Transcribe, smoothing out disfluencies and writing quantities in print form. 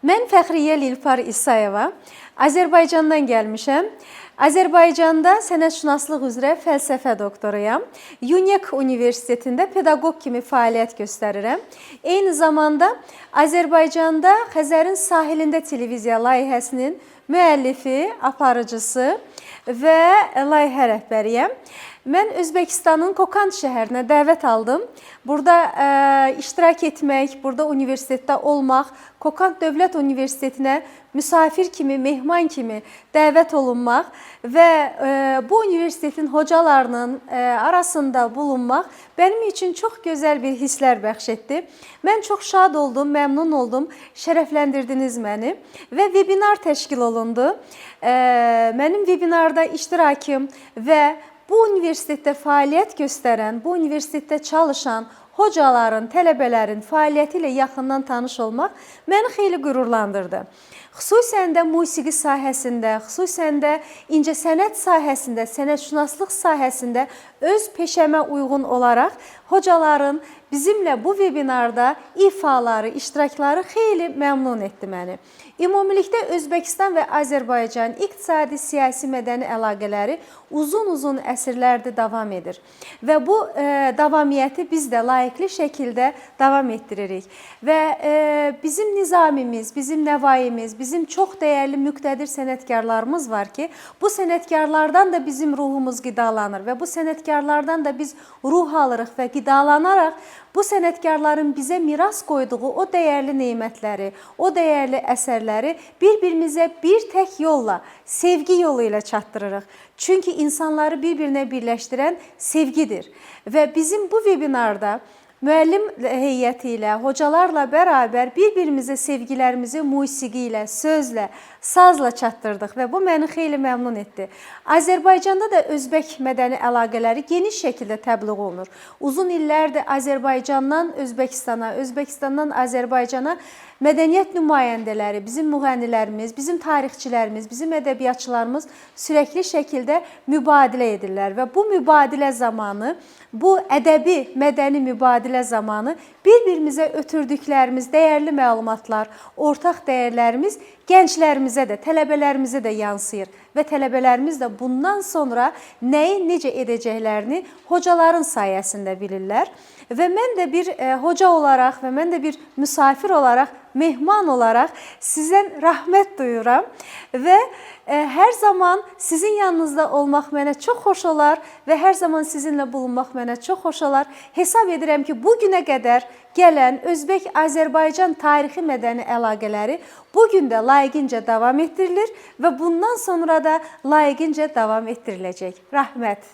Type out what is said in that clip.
Mən Fəxriyə Lilfar İsayeva, Azərbaycandan gəlmişəm. Azərbaycanda sənətşünaslıq üzrə fəlsəfə doktoruyam. UNEK Universitetində pedaqoq kimi fəaliyyət göstərirəm. Eyni zamanda Azərbaycanda Xəzərin sahilində televiziya layihəsinin müəllifi, aparıcısı və layihə rəhbəriyəm. Mən Özbəkistanın Kokand şəhərinə dəvət aldım. Burada iştirak etmək, burada universitetdə olmaq, Kokand Dövlət Universitetinə müsafir kimi, mehman kimi dəvət olunmaq və bu universitetin hocalarının arasında bulunmaq mənim üçün çox gözəl bir hisslər bəxş etdi. Mən çox şad oldum, məmnun oldum, şərəfləndirdiniz məni və webinar təşkil olundu. Mənim webinarda iştirakım və bu universitetdə fəaliyyət göstərən, bu universitetdə çalışan hocaların, tələbələrin fəaliyyəti ilə yaxından tanış olmaq məni xeyli qürurlandırdı. Xüsusən də musiqi sahəsində, xüsusən də incəsənət sahəsində, sənətşünaslıq sahəsində öz peşəmə uyğun olaraq hocaların bizimlə bu webinarda ifaları, iştirakları xeyli məmnun etdi məni. Ümumilikdə Özbəkistan və Azərbaycan iqtisadi, siyasi, mədəni əlaqələri uzun-uzun əsrlərdir davam edir. Və bu davamiyyəti biz də layiqli şəkildə davam etdiririk. Və bizim Nizamimiz, bizim Nəvaimiz, bizim çox dəyərli müqtədir sənətkarlarımız var ki, bu sənətkarlardan da bizim ruhumuz qidalanır və bu sənətkarlardan da biz ruh alırıq və qidalanaraq bu sənətkarların bizə miras qoyduğu o dəyərli nemətləri, o dəyərli əsərləri bir-birimizə bir tək yolla, sevgi yolu ilə çatdırırıq. Çünki insanları bir-birinə birləşdirən sevgidir. Və bizim bu webinarda müəllim heyəti ilə, hocalarla bərabər bir-birimizə sevgilərimizi musiqi ilə, sözlə, sazla çatdırdıq və bu məni xeyli məmnun etdi. Azərbaycanda da özbək mədəni əlaqələri geniş şəkildə təbliğ olunur. Uzun illərdir Azərbaycandan Özbəkistana, Özbəkistandan Azərbaycana mədəniyyət nümayəndələri, bizim müğənnilərimiz, bizim tarixçilərimiz, bizim ədəbiyyatçılarımız sürəkli şəkildə mübadilə edirlər və bu mübadilə zamanı, bu ədəbi, mədəni mübadilə zamanı bir-birimizə ötürdüklərimiz dəyərli məlumatlar, ortaq dəyərlərimiz gənclərimizə də, tələbələrimizə də yansıyır və tələbələrimiz də bundan sonra nəyi necə edəcəklərini hocaların sayəsində bilirlər. Və mən də bir hoca olaraq və mən də bir müsafir olaraq, mehman olaraq sizdən rəhmət duyuram və hər zaman sizin yanınızda olmaq mənə çox xoş olar və hər zaman sizinlə bulunmaq mənə çox xoş olar. Hesab edirəm ki, bu günə qədər gələn Özbək-Azərbaycan tarixi mədəni əlaqələri bu gün də layiqincə davam etdirilir və bundan sonra da layiqincə davam etdiriləcək. Rəhmət.